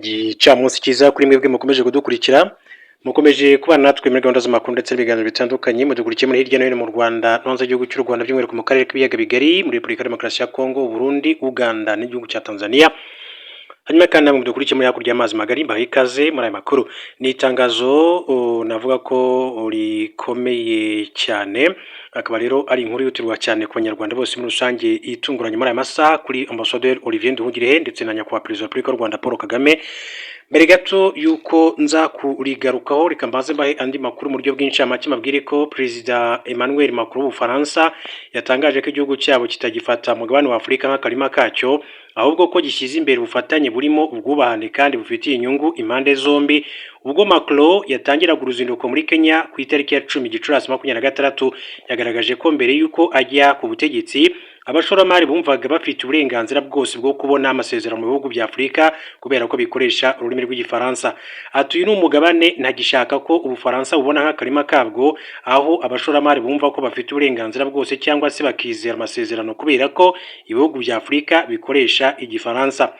Igicamunsi cyiza kuri mwebwe mukomeje kudukurikira, mukomeje kubana natwe muri gahunda z'amakuru ndetse n'ibiganiro bitandukanye. Mudukurikiye muri hirya no hino mu Rwanda no hanze y'igihugu cy'u Rwanda, by'umwihariko mu karere k'ibiyaga bigari, muri Repubulika ya Demokarasi ya Kongo, Burundi, Uganda n'igihugu cya Tanzania. Hanyuma kandi namwe mudukurikiye muri hakurya y'amazi magari, mbaha ikaze muri aya makuru. Ni itangazo navuga ko rikomeye cyane, akaba rero ari inkuru yihutirwa cyane ku Banyarwanda bose muri rusange, itunguranye muri aya masaha kuri Ambasaderi Olivier Nduhungirehe ndetse na Nyakubahwa Perezida wa Repubulika y'u Rwanda Paul Kagame. Mbere gato y'uko nza kurigarukaho, reka mbanze mbahe andi makuru mu buryo bw'incamake, mbabwire ko Perezida Emmanuel Macron w'Ubufaransa yatangaje ko igihugu cyabo kitagifata umugabane wa Afurika nk'akarima kacyo, ahubwo ko gishyize imbere ubufatanye burimo ubwubahane kandi bufitiye inyungu impande zombi. Ubwo Macron yatangiraga uruzinduko muri Kenya ku itariki ya 10 Gicurasi 26, yagaragaje ko mbere y'uko ajya ku butegetsi, abashoramari bumvaga bafite uburenganzira bwose bwo kubona amasezerano mu bihugu bya Afurika kubera ko bikoresha ururimi rw'Igifaransa. Ati: "Uyu ni umugabane ntagishaka ko Ubufaransa bubona nk'akarima kabwo, aho abashoramari bumva ko bafite uburenganzira bwose cyangwa se bakizera amasezerano kubera ko ibihugu bya Afurika bikoresha Igifaransa."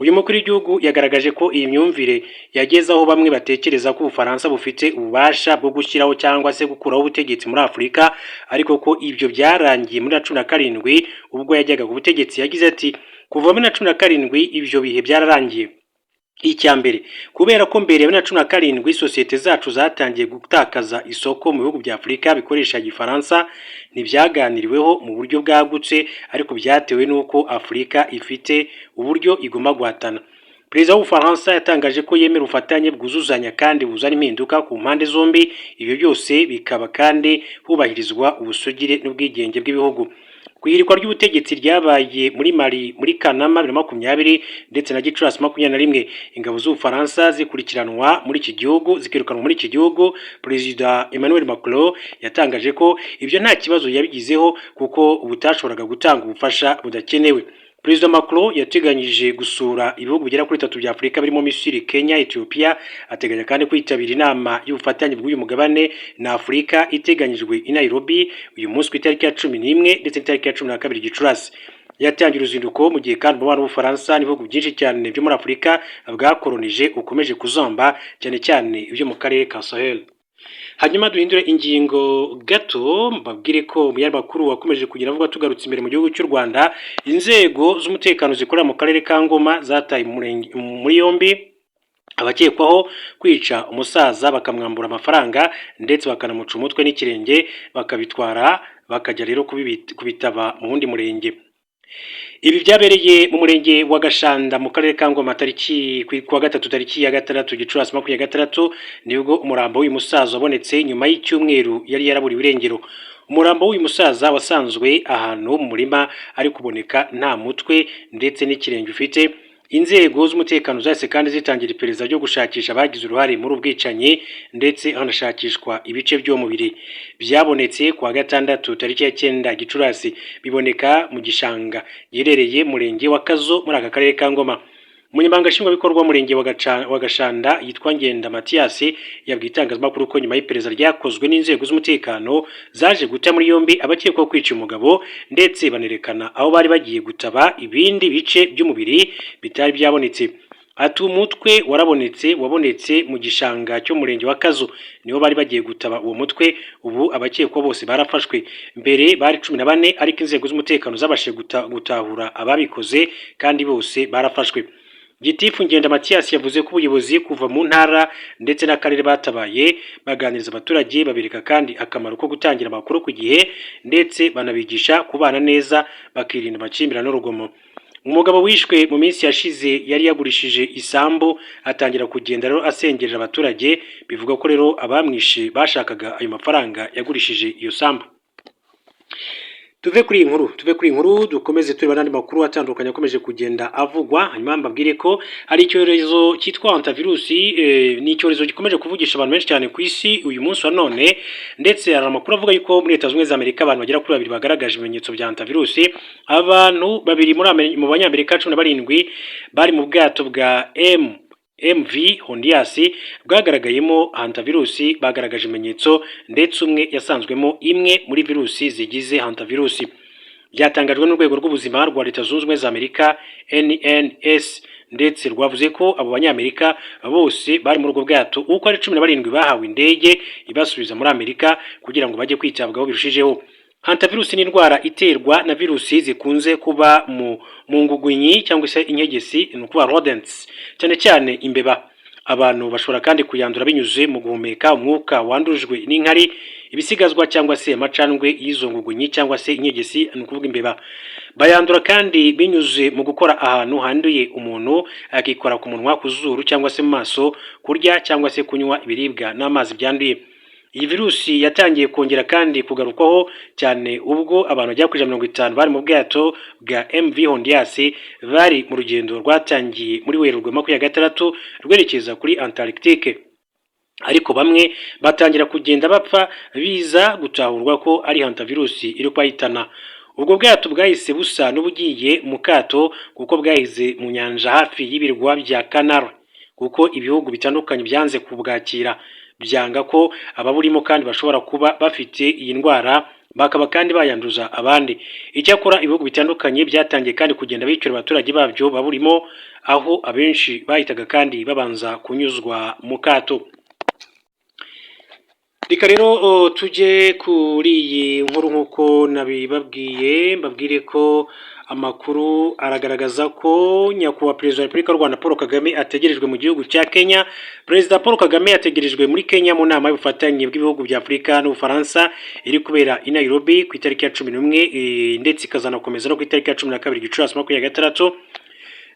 Uyu mukuru w'igihugu yagaragaje ko iyi myumvire yageze aho bamwe batekereza ko Ubufaransa bufite ububasha bwo gushyiraho cyangwa se gukuraho ubutegetsi muri Afurika, ariko ko ibyo byarangiye muri 17 ubwo yajyaga ku butegetsi. Yagize ati: "Kuva muri 17 ibyo bihe byararangiye. Icya mbere, kubera ko mbere ya 2017 sosiyete zacu zatangiye gutakaza isoko mu bihugu bya Afurika bikoresha Igifaransa. Ntibyaganiriweho mu buryo bwagutse, ariko byatewe n'uko Afurika ifite uburyo igomba guhatana." Perezida w'Ubufaransa yatangaje ko yemera ubufatanye bwuzuzanya kandi buzana impinduka ku mpande zombi, ibyo byose bikaba kandi hubahirizwa ubusugire n'ubwigenge bw'ibihugu. Ku ihirikwa ry'ubutegetsi ryabaye muri Mali muri Kanama 2020 ndetse na Gicurasi 21, ingabo z'Ubufaransa zikurikiranwa muri iki gihugu, zikirukanwa muri iki gihugu, Perezida Emmanuel Macron yatangaje ko ibyo nta kibazo yabigizeho kuko butashoboraga gutanga ubufasha budakenewe. Perezida Macron yateganyije gusura ibihugu bigera kuri bitatu bya Afurika birimo Misiri, Kenya, Ethiopia. Ateganya kandi kwitabira inama y'ubufatanye bw'uyu mugabane na Afurika iteganyijwe i Nairobi uyu munsi ku itariki ya 11 ndetse n'itariki ya 12 Gicurasi. Yatangiye uruzinduko mu gihe kandi umubano w'Ubufaransa n'ibihugu byinshi cyane byo muri Afurika bwakoronije ukomeje kuzamba, cyane cyane ibyo mu karere ka Sahel. Hanyuma duhindure ingingo gato, mbabwire ko mu yandi makuru wakomeje kugira avuga, tugarutse imbere mu gihugu cy'u Rwanda, inzego z'umutekano zikorera mu karere ka Ngoma zataye muri yombi abakekwaho kwica umusaza, bakamwambura amafaranga, ndetse bakanamuca umutwe n'ikirenge, bakabitwara, bakajya rero kubitaba mu wundi murenge. Ibi byabereye mu murenge wa Gashanda mu karere ka Ngoma, tariki kuwa gatatu tariki ya 6 Gicurasi 26, nibwo umurambo w'uyu musaza wabonetse nyuma y'icyumweru yari yaraburiwe irengero. Umurambo w'uyu musaza wasanzwe ahantu mu murima, ari kuboneka nta mutwe ndetse n'ikirenge ufite. Inzego z'umutekano zahise kandi zitangira iperereza ryo gushakisha abagize uruhare muri ubu bwicanyi, ndetse hanashakishwa ibice by'uwo mubiri. Byabonetse kuwa gatandatu tariki ya 9 Gicurasi, biboneka mu gishanga giherereye murenge wa Kazo muri aka karere ka Ngoma. Umunyamabanga Nshingwabikorwa w'umurenge wa Gashanda yitwa Ngenda Mathias yabwiye itangazamakuru ko nyuma y'iperereza ryakozwe n'inzego z'umutekano, zaje guta muri yombi abakekwaho kwica umugabo, ndetse banerekana aho bari bagiye gutaba ibindi bice by'umubiri bitari byabonetse. Ati: "Umutwe warabonetse, wabonetse mu gishanga cy'umurenge wa Kazo, niho bari bagiye gutaba uwo mutwe. Ubu abakekwa bose barafashwe. Mbere bari 14, ariko inzego z'umutekano zabashije gutahura ababikoze kandi bose barafashwe." Gitifu Ngenda Mathias yavuze ko ubuyobozi kuva mu ntara ndetse n'akarere batabaye, baganiriza abaturage, babereka kandi akamaro ko gutangira amakuru ku gihe, ndetse banabigisha kubana neza, bakirinda amakimbirane n'urugomo. Umugabo wishwe mu minsi yashize yari yagurishije isambu, atangira kugenda rero asengerera abaturage. Bivuga ko rero abamwishe bashakaga ayo mafaranga yagurishije iyo sambu. Tuve kuri iyi nkuru, dukomeze tureba n'andi makuru atandukanye akomeje kugenda avugwa. Hanyuma mbabwire ko hari icyorezo cyitwa hantavirusi, ni icyorezo gikomeje kuvugisha abantu benshi cyane ku isi uyu munsi wa none, ndetse hari amakuru avuga yuko muri Leta Zunze Ubumwe za Amerika abantu bagera kuri babiri bagaragaje ibimenyetso bya hantavirusi. Abantu babiri mu Banyamerika 17 bari mu bwato bwa MV Hondias bwagaragayemo hantavirusi bagaragaje ibimenyetso, ndetse umwe yasanzwemo imwe muri virusi zigize hantavirusi. Byatangajwe n'urwego rw'ubuzima rwa Leta Zunze Ubumwe za Amerika, NNS. Ndetse rwavuze ko abo Banyamerika bose bari muri ubwo bwato uko ari 17 bahawe indege ibasubiza muri Amerika kugira ngo bajye kwitabwaho birushijeho. Hantavirusi ni indwara iterwa na virusi zikunze kuba mu ngugunyi cyangwa se inkegesi, ni ukuvuga rodents, cyane cyane imbeba. Abantu bashobora kandi kuyandura binyuze mu guhumeka umwuka wandujwe n'inkari, ibisigazwa cyangwa se amacandwe y'izo ngugunyi cyangwa se inkegesi, ni ukuvuga imbeba. Bayandura kandi binyuze mu gukora ahantu handuye, umuntu akikora ku munwa, ku zuru cyangwa se mu maso, kurya cyangwa se kunywa ibiribwa n'amazi byanduye. Iyi virusi yatangiye kongera kandi kugarukwaho cyane ubwo abantu bagera kuri 150 bari mu bwato bwa MV Hondias bari mu rugendo rwatangiye muri Werurwe 26 rwerekeza kuri Antarctique, ariko bamwe batangira kugenda bapfa, biza gutahurwa ko ari hantavirusi iri kubahitana. Ubwo bwato bwahise busa n'ubugiye mu kato kuko bwaheze mu nyanja hafi y'ibirwa bya Canary, kuko ibihugu bitandukanye byanze kubwakira, byanga ko ababurimo kandi bashobora kuba bafite iyi ndwara, bakaba kandi bayanduza abandi. Icyakora ibihugu bitandukanye byatangiye kandi kugenda bicyura abaturage babyo baburimo, aho abenshi bahitaga kandi babanza kunyuzwa mu kato. Reka rero tujye kuri iyi nkuru nk'uko nabibabwiye, mbabwire ko amakuru aragaragaza ko Nyakubahwa Perezida wa Repubulika y'u Rwanda Paul Kagame ategerejwe mu gihugu cya Kenya. Perezida Paul Kagame ategerejwe muri Kenya mu nama y'ubufatanye bw'ibihugu bya Afurika n'Ubufaransa iri kubera i Nairobi ku itariki ya 11, ndetse ikazanakomeza no ku itariki ya 12 Gicurasi 26.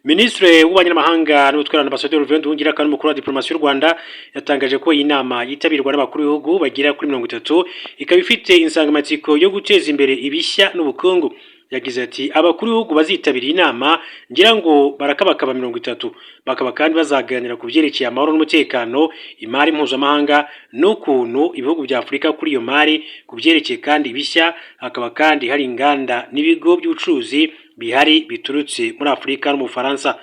Minisitiri w'Ububanyi n'Amahanga n'Ubutwererane, Ambasaderi Olivier Nduhungirehe, akaba n'umukuru wa diplomasi y'u Rwanda, yatangaje ko iyi nama yitabirwa n'abakuru b'ibihugu bagera kuri 30, ikaba ifite insanganyamatsiko yo guteza imbere ibishya n'ubukungu. Yagize ati: "Abakuru b'ibihugu bazitabira iyi nama ngira ngo barakabakaba 30, bakaba kandi bazaganira ku byerekeye amahoro n'umutekano, imari mpuzamahanga n'ukuntu ibihugu bya Afurika kuri iyo mari, ku byerekeye kandi ibishya, hakaba kandi hari inganda n'ibigo by'ubucuruzi bihari biturutse muri Afurika no mu Bufaransa."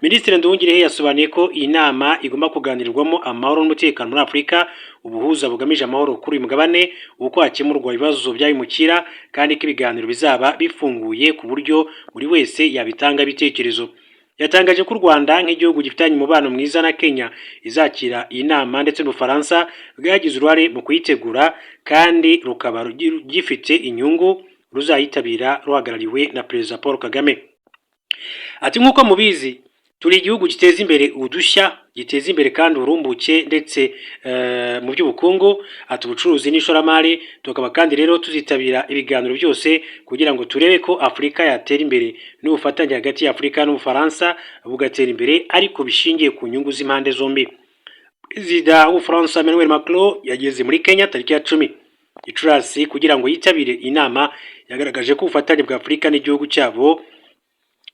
Minisitiri Nduhungirehe yasobanuye ko iyi nama igomba kuganirwamo amahoro n'umutekano muri Afurika, ubuhuza bugamije amahoro kuri uyu mugabane, uko hakemurwa ibibazo by'abimukira, kandi ko ibiganiro bizaba bifunguye ku buryo buri wese yabitanga ibitekerezo. Yatangaje ko u Rwanda nk'igihugu gifitanye umubano mwiza na Kenya izakira iyi nama, ndetse n'Ubufaransa bwagize uruhare mu kuyitegura kandi rukaba gifite inyungu, ruzayitabira ruhagarariwe na Perezida Paul Kagame. Ati: "Nk'uko mubizi, turi igihugu giteza imbere udushya, giteza imbere kandi uburumbuke ndetse mu by'ubukungu", ati "ubucuruzi n'ishoramari, tukaba kandi rero tuzitabira ibiganiro byose kugira ngo turebe ko Afurika yatera imbere n'ubufatanye hagati ya Afurika n'Ubufaransa bugatera imbere, ariko bishingiye ku nyungu z'impande zombi." Perezida w'Ubufaransa Emmanuel Macron yageze muri Kenya tariki ya 10 Gicurasi kugira ngo yitabire inama. Yagaragaje ko ubufatanye bwa Afurika n'igihugu cyabo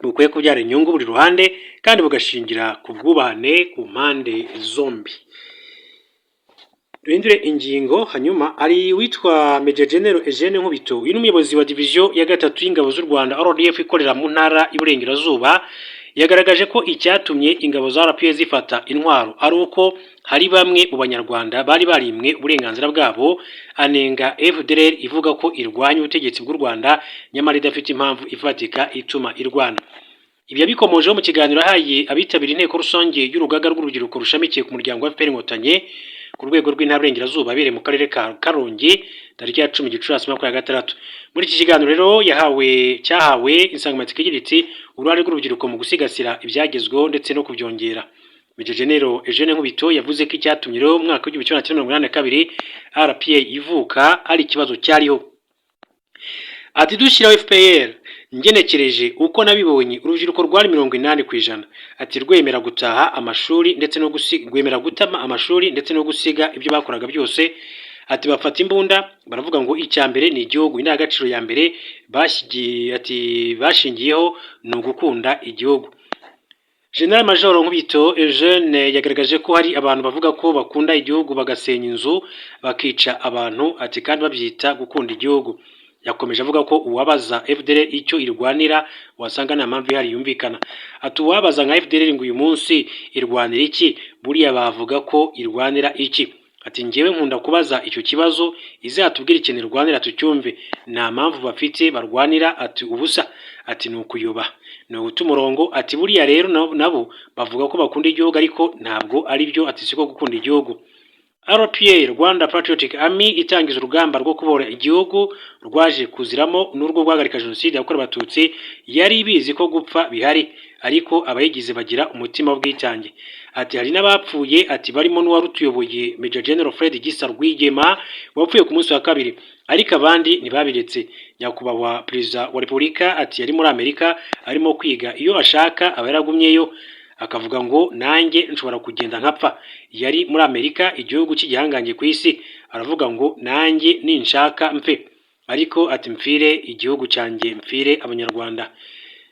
bukwiye kubyara inyungu buri ruhande kandi bugashingira ku bwubahane ku mpande zombi. Duhindure ingingo. Hanyuma hari uwitwa Major General Eugene Nkubito, uyu ni umuyobozi wa diviziyo ya gatatu y'ingabo z'u Rwanda RDF ikorera mu ntara y'Iburengerazuba. Yagaragaje ko icyatumye ingabo za RPA zifata intwaro ari uko hari bamwe mu Banyarwanda bari barimwe uburenganzira bwabo, anenga FDLR ivuga ko irwanya ubutegetsi bw'u Rwanda nyamara idafite impamvu ifatika ituma irwana. Ibi yabikomojeho mu kiganiro yahaye abitabiriye inteko rusange y'urugaga rw'urubyiruko rushamikiye ku muryango wa FPR Inkotanyi ku rwego rw'intara y'Iburengerazuba, abereye mu karere ka Karongi tariki ya 10 Gicurasi 26. Muri iki kiganiro rero yahawe cyahawe insanganyamatsiko igira iti: "Uruhare rw'urubyiruko mu gusigasira ibyagezweho ndetse no kubyongera", Major General Eugene Nkubito yavuze ko icyatumye rero mu mwaka w'1982 RPA ivuka ari ikibazo cyariho. Ati: "Dushyiraho FPR, ngenekereje uko nabibonye, urubyiruko rwari 80%", ati "rwemera gutaha amashuri ndetse no gusiga, rwemera gutama amashuri ndetse no gusiga ibyo bakoraga byose", ati "bafata imbunda, baravuga ngo icya mbere ni igihugu, indangagaciro ya mbere bashyigiye", ati "bashingiyeho ni ugukunda igihugu." General Major Nkubito Eugene yagaragaje ko hari abantu bavuga ko bakunda igihugu bagasenya inzu, bakica abantu, ati kandi babyita gukunda igihugu. Yakomeje avuga ko uwabaza FDLR icyo irwanira wasanga nta mpamvu ihari yumvikana. Ati: "Uwabaza nka FDLR ngo uyu munsi irwanira iki, buriya bavuga ko irwanira iki?" Ati: "Njyewe nkunda kubaza icyo kibazo, izatubwire ikintu irwanira tucyumve. Nta mpamvu bafite barwanira", ati "ubusa", ati "ni ukuyoba, Ni uguta umurongo. Ati buriya rero nabo bavuga ko bakunda igihugu, ariko ntabwo ari byo. Ati siko gukunda igihugu. RPA, Rwanda Patriotic Army, itangiza urugamba rwo kubohora igihugu rwaje kuziramo n'urwo guhagarika jenoside yakorewe Abatutsi, yari ibizi ko gupfa bihari, ariko abayigize bagira umutima w'ubwitange. Ati hari n'abapfuye, ati barimo n'uwarutuyoboye, Major General Fred Gisa Rwigema, wapfuye ku munsi wa kabiri, ariko abandi ntibabiretse. Nyakubahwa Perezida wa Repubulika, ati yari muri Amerika arimo kwiga, iyo ashaka aba yaragumyeyo akavuga ngo nanjye nshobora kugenda nkapfa. Yari muri Amerika, igihugu cy'igihangange ku isi, aravuga ngo nanjye ninshaka mfe, ariko ati mpfire igihugu cyanjye, mpfire Abanyarwanda.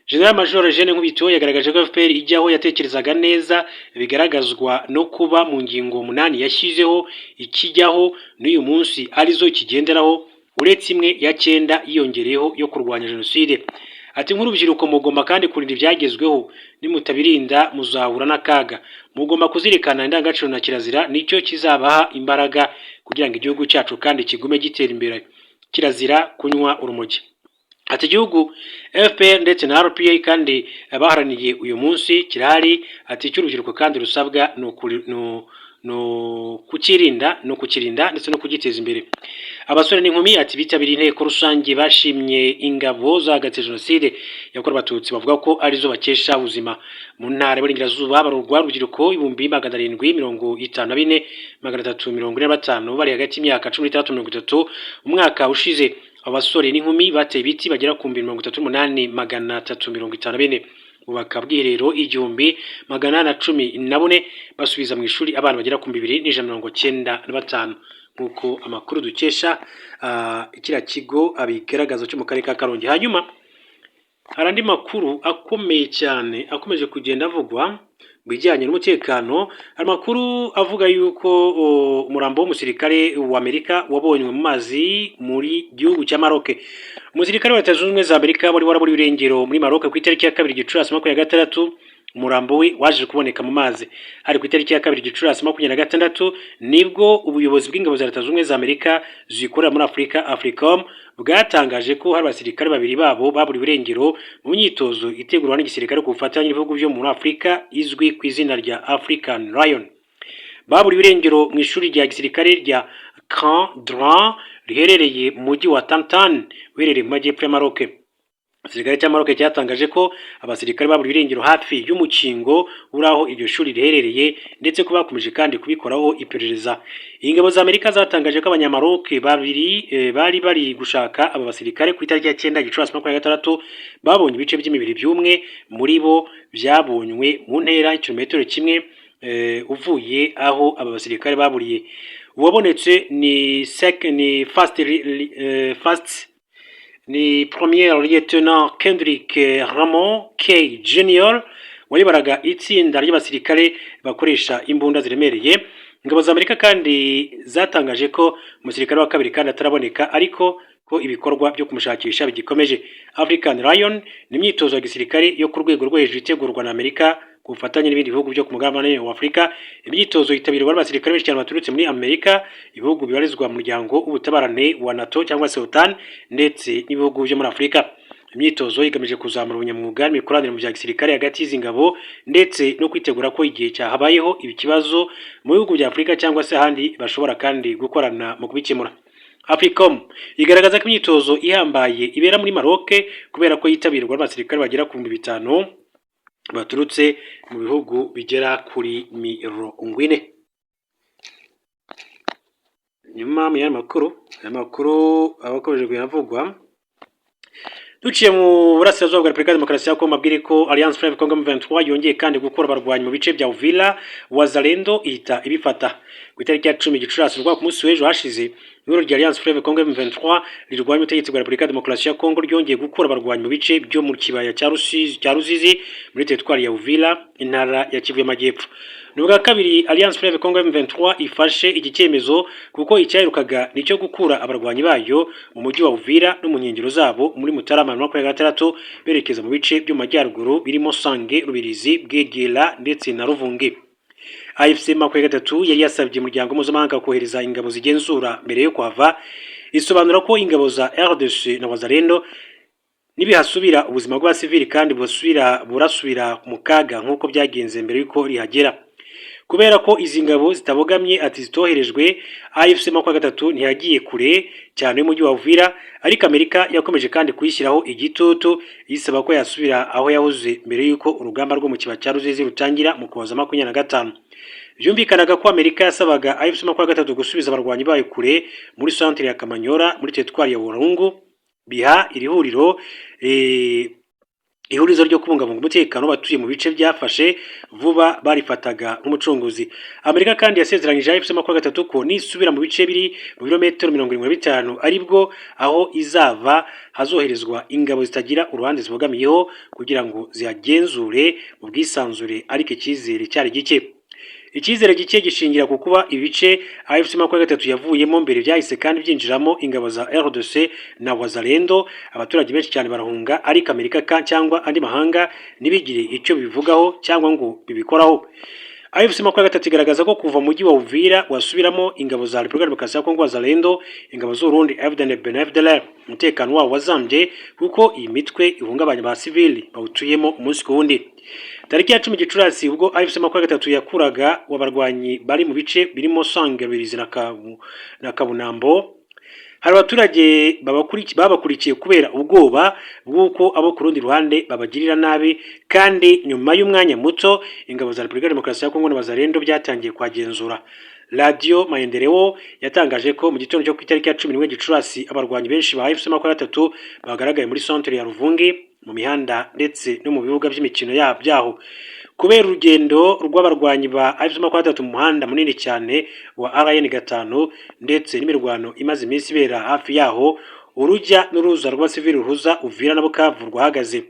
General Major Eugene Nkubito yagaragaje ko FPR ijyaho yatekerezaga neza, bigaragazwa no kuba mu ngingo 8 yashyizeho ikijyaho n'uyu munsi arizo kigenderaho, uretse imwe ya cyenda yiyongereyeho yo kurwanya jenoside. Ati nk'urubyiruko mugomba kandi kurinda ibyagezweho, nimutabirinda muzahura n'akaga. Mugomba kuzirikana indangagaciro na kirazira, nicyo kizabaha imbaraga kugira ngo igihugu cyacu kandi kigume gitera imbere. Kirazira kunywa urumogi. Ati igihugu FPR ndetse na RPA kandi baharaniye uyu munsi kirahari. Ati icyo urubyiruko kandi rusabwa ni kukirinda, no kukirinda ndetse no kugiteza imbere. Abasore n'inkumi, ati bitabiriye inteko rusange bashimye ingabo zahagaritse jenoside yakorewe Abatutsi, bavuga ko arizo bakesha ubuzima. Mu ntara y'Iburengerazuba barurwa urubyiruko 754,345 bari hagati y'imyaka 16 30. Mu mwaka ushize abasore n'inkumi bateye ibiti bagera ku 38,354, bubaka bwiherero 1,814, basubiza mu ishuri abana bagera ku 2,195, nk'uko amakuru dukesha kiriya kigo abigaragaza cyo mu karere ka Karongi. Hanyuma hari andi makuru akomeye cyane akomeje kugenda avugwa mu bijyanye n'umutekano. Hari amakuru avuga yuko umurambo w'umusirikare wa Amerika wabonywe mu mazi muri gihugu cya Maroc. Umusirikare wa Leta Zunze Ubumwe za Amerika wari waraburiwe irengero muri Maroc ku itariki ya 2 Gicurasi 26, umurambo we waje kuboneka mu mazi. Hari ku itariki ya 2 Gicurasi 26 nibwo ubuyobozi bw'ingabo za Leta Zunze Ubumwe za Amerika zikorera muri Afurika, AFRICOM, bwatangaje ko hari abasirikare babiri babo baburiwe irengero mu myitozo itegurwa n'igisirikare ku bufatanye n'ibihugu byo muri Afurika izwi ku izina rya African Lion. Baburiwe irengero mu ishuri rya gisirikare rya Camp Dran riherereye mu mujyi wa Tantan uherereye mu majyepfo ya Maroc. Igisirikare cya Maroc cyatangaje ko abasirikare baburiwe irengero hafi y'umukingo uri aho iryo shuri riherereye, ndetse ko bakomeje kandi kubikoraho iperereza. Ingabo za Amerika zatangaje ko Abanyamaroc babiri bari bari gushaka aba basirikare ku itariki ya 9 Gicurasi 26 babonye ibice by'imibiri by'umwe muri bo byabonywe mu ntera kilometero 1 uvuye aho aba basirikare baburiye. Uwabonetse ni sec ni first, first ni Premier Lieutenant Kendrick Ramon K Jr wayoboraga itsinda ry'abasirikare bakoresha imbunda ziremereye. Ingabo za Amerika kandi zatangaje ko umusirikare wa kabiri kandi ataraboneka, ariko ko ibikorwa byo kumushakisha bigikomeje. African Lion ni imyitozo ya gisirikare yo ku rwego rwo hejuru itegurwa na Amerika ku bufatanye n'ibindi bihugu byo ku mugabane wa Afurika. Imyitozo yitabirwa n'abasirikare benshi cyane baturutse muri Amerika, ibihugu bibarizwa mu muryango w'ubutabarane wa NATO cyangwa se OTAN, ndetse n'ibihugu byo muri Afurika. Imyitozo igamije kuzamura ubunyamwuga n'imikoranire mu bya gisirikare hagati y'izi ngabo, ndetse no kwitegura ko igihe cyahabayeho ikibazo mu bihugu bya Afurika cyangwa se ahandi bashobora kandi gukorana mu kubikemura. AFRICOM igaragaza ko imyitozo ihambaye ibera muri Maroc kubera ko yitabirwa n'abasirikare bagera ku 5000 baturutse mu bihugu bigera kuri 40. Nyuma mu yandi makuru, aya makuru aba akomeje kugenda avugwa, duciye mu burasirazuba bwa Repubulika ya Demokarasi ya Kongo, mabwire ko Alliance Fleuve Congo M23 yongeye kandi gukura abarwanyi mu bice bya Uvira, Wazalendo ihita ibifata. Ku itariki ya 10 Gicurasi rwa ku munsi w'ejo hashize, ihuriro rya Alliance Fleuve Congo M23 rirwanya ubutegetsi bwa Repubulika ya Demokarasi ya Kongo ryongeye gukura abarwanyi mu bice byo mu kibaya cya Rusizi muri teritwari ya Uvira, intara ya Kivu y'Amajyepfo. Ni ubwa kabiri Alliance Fleuve Congo M23 ifashe iki cyemezo, kuko icyaherukaga nicyo gukura abarwanyi bayo mu mujyi wa Uvira no mu nkengero zabo muri Mutarama 26, berekeza mu bice byo mu majyaruguru birimo Sange, Rubirizi, Bwegera ndetse na Ruvungi. AFC 23 yari yasabye umuryango mpuzamahanga kohereza ingabo zigenzura mbere yo kuhava, isobanura ko ingabo za RDC na Wazalendo Nibihasubira, ubuzima bw'abasivili kandi burasubira mu kaga nk'uko byagenze mbere y'uko rihagera. Kubera ko izi ngabo zitabogamye, ati zitoherejwe, AFC 23 ntiyagiye kure cyane y'umujyi wa Uvira, ariko Amerika yakomeje kandi kuyishyiraho igitutu, yisaba ko yasubira aho yahoze mbere y'uko urugamba rwo mu kibaya cya Ruzizi rutangira mu Kuboza 25. Byumvikanaga ko Amerika yasabaga AFC 23 gusubiza abarwanyi bayo kure muri centre ya Kamanyora muri teritwari ya Walungu, biha iri huriro ihurizo ryo kubungabunga umutekano w'abatuye mu bice byafashe vuba barifataga nk'umucunguzi. Amerika kandi yasezeranyije AFC 23 ko nisubira mu bice biri mu birometero 75, aribwo aho izava hazoherezwa ingabo zitagira uruhande zibogamiyeho kugira ngo zihagenzure mu bwisanzure, ariko icyizere cyari gike. Icyizere gike gishingira ku kuba ibice AFC 23 yavuyemo mbere byahise kandi byinjiramo ingabo za RDC na Wazalendo, abaturage benshi cyane barahunga, ariko Amerika cyangwa andi mahanga ntibigire icyo bivugaho cyangwa ngo bibikoraho. AFC 23 igaragaza ko kuva mu mujyi wa Uvira wasubiramo ingabo za Repubulika Demokarasi ya Kongo, Wazalendo, ingabo z'Urundi, FDNB na FDLR, umutekano wabo wazambye kuko iyi mitwe ihungabanya ba civili bawutuyemo umunsi ku wundi. Tariki ya 10 Gicurasi, ubwo AFC 23 yakuraga abarwanyi bari mu bice birimo Sange, Rubirizi na Kabunambo, hari abaturage babakurikiye kubera ubwoba bw'uko abo ku rundi ruhande babagirira nabi. Kandi nyuma y'umwanya muto ingabo za Repubulika ya Demokarasi ya Kongo na Wazalendo byatangiye kuhagenzura. Radiyo Maendeleo yatangaje ko mu gitondo cyo ku itariki ya 11 Gicurasi abarwanyi benshi ba AFC 23 bagaragaye muri centre ya Ruvungi, mu mihanda ndetse no mu bibuga by'imikino byaho. Kubera urugendo rw'abarwanyi ba AFC 23 mu muhanda munini cyane wa RN 5 ndetse n'imirwano imaze iminsi ibera hafi yaho, urujya n'uruza rw'abasivili ruhuza Uvira na Bukavu rwahagaze.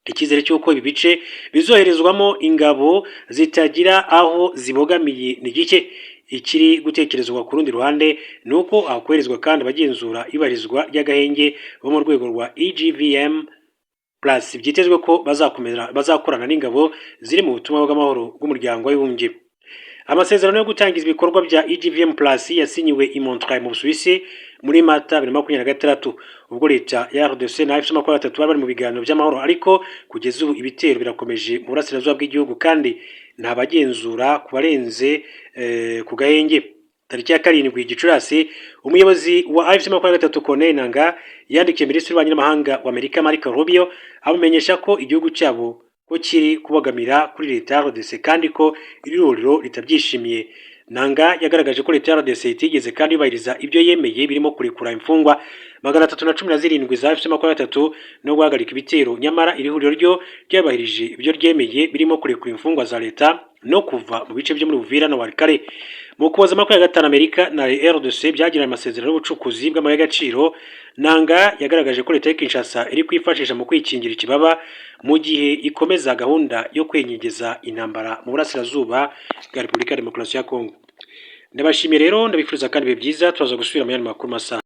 Icyizere cy'uko ibi bice bizoherezwamo ingabo zitagira aho zibogamiye ni gike. Ikiri gutekerezwa ku rundi ruhande ni uko hakoherezwa kandi abagenzura ibarizwa ry'agahenge bo mu rwego rwa EGVM+, byitezwe ko bazakomeza bazakorana n'ingabo ziri mu butumwa bw'amahoro bw'Umuryango w'Abibumbye. Amasezerano yo gutangiza ibikorwa bya EGVM+ yasinyiwe i Montreux mu Busuwisi muri Mata 2026, ubwo leta ya RDC na AFC 23 bari mu biganiro by'amahoro, ariko kugeza ubu ibitero birakomeje mu burasirazuba bw'igihugu kandi nta bagenzura ku barenze ku gahenge. Tariki ya 7 Gicurasi, umuyobozi wa AFC 23 Corneille Nangaa yandikiye minisitiri w'ububanyi n'amahanga wa Amerika Marco Rubio, amumenyesha ko igihugu cyabo ko kiri kubogamira kuri leta ya RDC kandi ko iri huriro ritabyishimiye. Nangaa yagaragaje ko leta ya RDC itigeze kandi yubahiriza ibyo yemeye, birimo kurekura imfungwa 317 za AFC 23 no guhagarika ibitero, nyamara iri huriro ryo ryubahirije ibyo ryemeye, birimo kurekura imfungwa za leta no kuva mu bice byo muri Uvira na Walikale. Mu Kuboza 25, Amerika na RDC byagiranye amasezerano y'ubucukuzi bw'amabuye y'agaciro. Nangaa yagaragaje ko leta ya Kinshasa iri kwifashisha mu kwikingira ikibaba mu gihe ikomeza gahunda yo kwenyegeza intambara mu burasirazuba bwa Repubulika ya Demokarasi ya Kongo. Ndabashimiye rero, ndabifuriza kandi ibihe byiza. Turaza gusubira mu yandi makuru masaha.